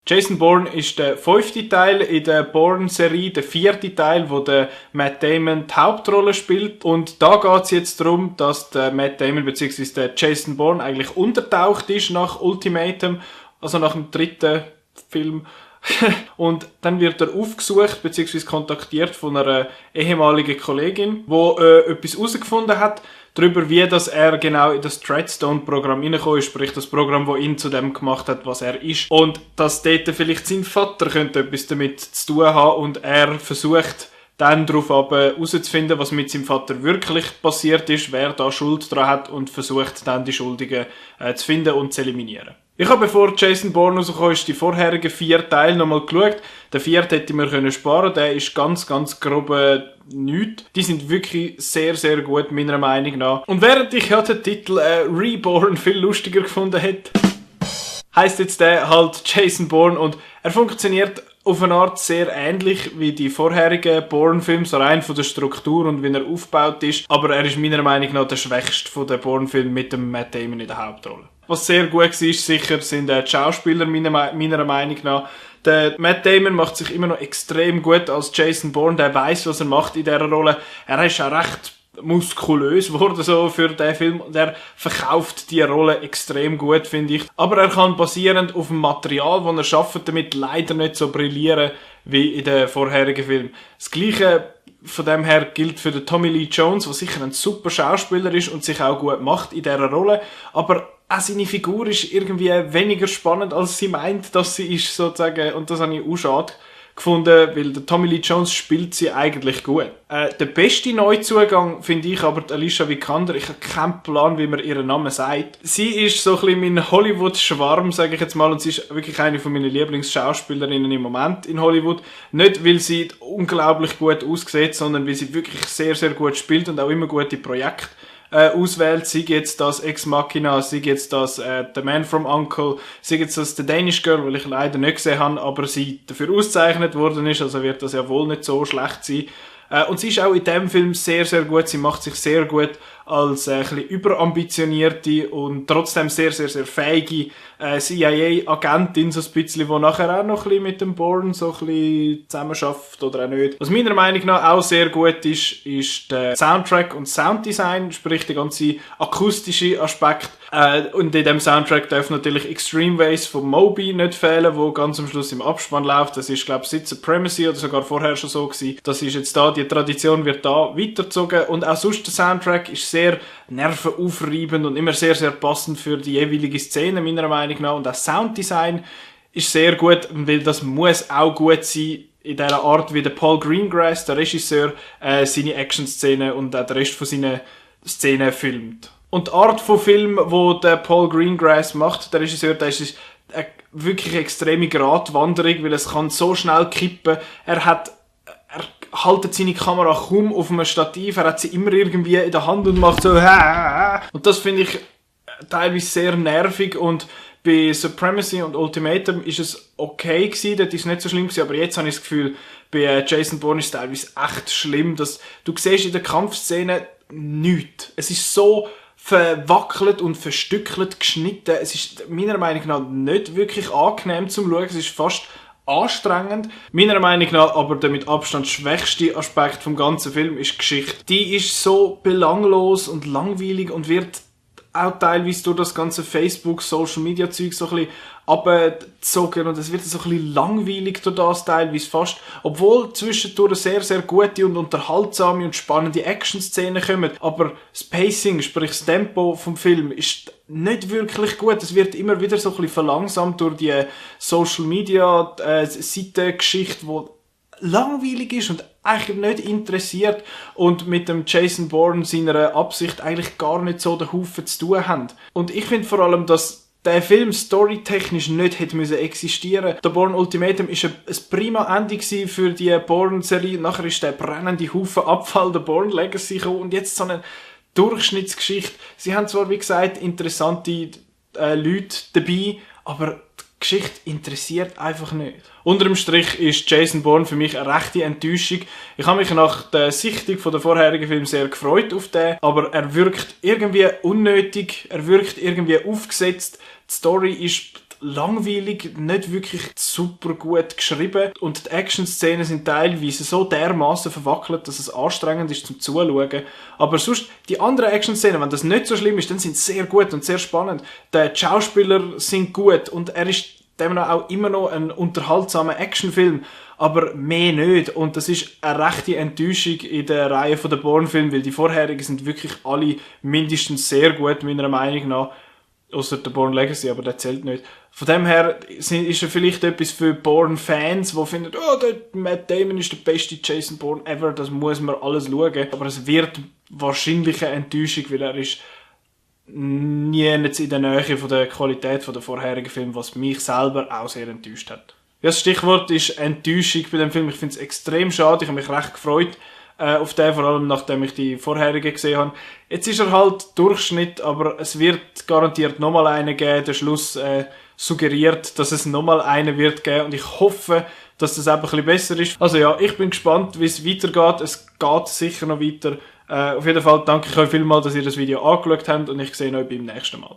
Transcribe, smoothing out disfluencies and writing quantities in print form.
Jason Bourne ist der 5. Teil in der Bourne-Serie, der 4. Teil, wo der Matt Damon die Hauptrolle spielt. Und da geht es jetzt darum, dass der Matt Damon bzw. der Jason Bourne eigentlich untertaucht ist nach Ultimatum, also nach dem 3. Film. Und dann wird er aufgesucht bzw. kontaktiert von einer ehemaligen Kollegin, die etwas herausgefunden hat, darüber, wie dass er genau in das Treadstone-Programm reingekommen ist, sprich das Programm, das ihn zu dem gemacht hat, was er ist. Und dass dort vielleicht sein Vater könnte etwas damit zu tun haben und er versucht dann darauf herauszufinden, was mit seinem Vater wirklich passiert ist, wer da Schuld daran hat und versucht dann die Schuldigen zu finden und zu eliminieren. Ich habe, bevor Jason Bourne rausgekommen ist, die vorherigen 4 Teile nochmal geschaut. Den 4. hätte ich mir sparen können. Der ist ganz grob nichts. Die sind wirklich sehr, sehr gut, meiner Meinung nach. Und während ich ja den Titel Reborn viel lustiger gefunden hätte, heisst jetzt der halt Jason Bourne und er funktioniert auf eine Art sehr ähnlich wie die vorherigen Bourne-Filme, so rein von der Struktur und wie er aufgebaut ist. Aber er ist meiner Meinung nach der schwächste von den Bourne-Filmen mit dem Matt Damon in der Hauptrolle. Was sehr gut war, sicher, sind die Schauspieler meiner Meinung nach. Der Matt Damon macht sich immer noch extrem gut als Jason Bourne. Der weiss, was er macht in dieser Rolle. Er ist auch recht muskulös geworden so für den Film. Der verkauft die Rolle extrem gut, finde ich. Aber er kann basierend auf dem Material, das er schafft, damit leider nicht so brillieren wie in den vorherigen Filmen. Das Gleiche von dem her gilt für den Tommy Lee Jones, der sicher ein super Schauspieler ist und sich auch gut macht in dieser Rolle. Aber auch seine Figur ist irgendwie weniger spannend, als sie meint, dass sie ist, sozusagen. Und das habe ich auch schade gefunden, weil der Tommy Lee Jones spielt sie eigentlich gut. Der beste Neuzugang finde ich aber die Alicia Vikander. Ich habe keinen Plan, wie man ihren Namen sagt. Sie ist so ein bisschen mein Hollywood-Schwarm, sage ich jetzt mal, und sie ist wirklich eine von meinen Lieblingsschauspielerinnen im Moment in Hollywood. Nicht, weil sie unglaublich gut aussieht, sondern weil sie wirklich sehr, sehr gut spielt und auch immer gute Projekte auswählt, sei jetzt das Ex Machina, sei jetzt das The Man from U.N.C.L., sei jetzt das The Danish Girl, weil ich leider nicht gesehen habe, aber sie dafür ausgezeichnet worden ist, also wird das ja wohl nicht so schlecht sein. Und sie ist auch in diesem Film sehr, sehr gut, sie macht sich sehr gut als ein bisschen überambitionierte und trotzdem sehr, sehr, sehr fähige CIA-Agentin, so ein bisschen, die nachher auch noch ein bisschen mit dem Bourne so ein bisschen zusammenarbeitet oder auch nicht. Was meiner Meinung nach auch sehr gut ist, ist der Soundtrack und Sounddesign, sprich der ganze akustische Aspekt. Und in dem Soundtrack darf natürlich Extreme Ways von Moby nicht fehlen, wo ganz am Schluss im Abspann läuft. Das ist, glaube ich, seit Supremacy oder sogar vorher schon so gewesen. Das ist jetzt da, die Tradition wird da weitergezogen und auch sonst der Soundtrack ist sehr nervenaufreibend und immer sehr, sehr passend für die jeweilige Szene, meiner Meinung nach. Und auch Sounddesign ist sehr gut, weil das muss auch gut sein in dieser Art, wie der Paul Greengrass, der Regisseur, seine Action-Szenen und auch den Rest von seinen Szenen filmt. Und die Art von Film, wo der Paul Greengrass macht, der Regisseur, der ist eine wirklich extreme Gratwanderung, weil es kann so schnell kippen. Er haltet seine Kamera kaum auf einem Stativ, er hat sie immer irgendwie in der Hand und macht so und das finde ich teilweise sehr nervig und bei Supremacy und Ultimatum ist es okay gewesen, dort ist es nicht so schlimm gewesen, aber jetzt habe ich das Gefühl, bei Jason Bourne ist es teilweise echt schlimm, dass du siehst in der Kampfszene nichts. Es ist so verwackelt und verstückelt geschnitten. Es ist meiner Meinung nach nicht wirklich angenehm zum Schauen. Es ist fast anstrengend. Meiner Meinung nach aber der mit Abstand schwächste Aspekt vom ganzen Film ist die Geschichte. Die ist so belanglos und langweilig und wird auch teilweise durch das ganze Facebook, Social Media Zeug so ein bisschen abgezogen und es wird so ein bisschen langweilig durch das teilweise fast, obwohl zwischendurch sehr, sehr gute und unterhaltsame und spannende Action-Szenen kommen, aber das Pacing, sprich das Tempo vom Film ist nicht wirklich gut. Es wird immer wieder so ein bisschen verlangsamt durch die Social Media Seitengeschichte, die langweilig ist und eigentlich nicht interessiert und mit dem Jason Bourne seiner Absicht eigentlich gar nicht so den Haufen zu tun haben. Und ich finde vor allem, dass der Film storytechnisch nicht hätte existieren müssen. Der Bourne Ultimatum war ein prima Ende für die Bourne-Serie. Nachher ist der brennende Haufen Abfall der Bourne Legacy gekommen und jetzt so eine Durchschnittsgeschichte. Sie haben zwar, wie gesagt, interessante Leute dabei, aber die Geschichte interessiert einfach nicht. Unter dem Strich ist Jason Bourne für mich eine rechte Enttäuschung. Ich habe mich nach der Sichtung von der vorherigen Film sehr gefreut auf den, aber er wirkt irgendwie unnötig, er wirkt irgendwie aufgesetzt. Die Story ist langweilig, nicht wirklich super gut geschrieben und die Action-Szenen sind teilweise so dermaßen verwackelt, dass es anstrengend ist zum Zuschauen. Aber sonst, die anderen Action-Szenen, wenn das nicht so schlimm ist, dann sind sie sehr gut und sehr spannend. Die Schauspieler sind gut und er ist demnach auch immer noch ein unterhaltsamer Actionfilm, aber mehr nicht. Und das ist eine rechte Enttäuschung in der Reihe der Bourne-Filme, weil die vorherigen sind wirklich alle mindestens sehr gut, meiner Meinung nach. Ausser der Bourne Legacy, aber der zählt nicht. Von dem her ist er vielleicht etwas für Bourne-Fans, die finden, oh, der Matt Damon ist der beste Jason Bourne ever, das muss man alles schauen. Aber es wird wahrscheinlich eine Enttäuschung, weil er ist nie in der Nähe von der Qualität der vorherigen Filme, was mich selber auch sehr enttäuscht hat. Ja, das Stichwort ist Enttäuschung bei dem Film. Ich finde es extrem schade. Ich habe mich recht gefreut auf den, vor allem nachdem ich die vorherigen gesehen habe. Jetzt ist er halt Durchschnitt, aber es wird garantiert nochmal einen geben. Der Schluss suggeriert, dass es nochmal einen wird geben und ich hoffe, dass das eben ein bisschen besser ist. Also ja, ich bin gespannt, wie es weitergeht. Es geht sicher noch weiter. Auf jeden Fall danke ich euch vielmals, dass ihr das Video angeschaut habt und ich sehe euch beim nächsten Mal.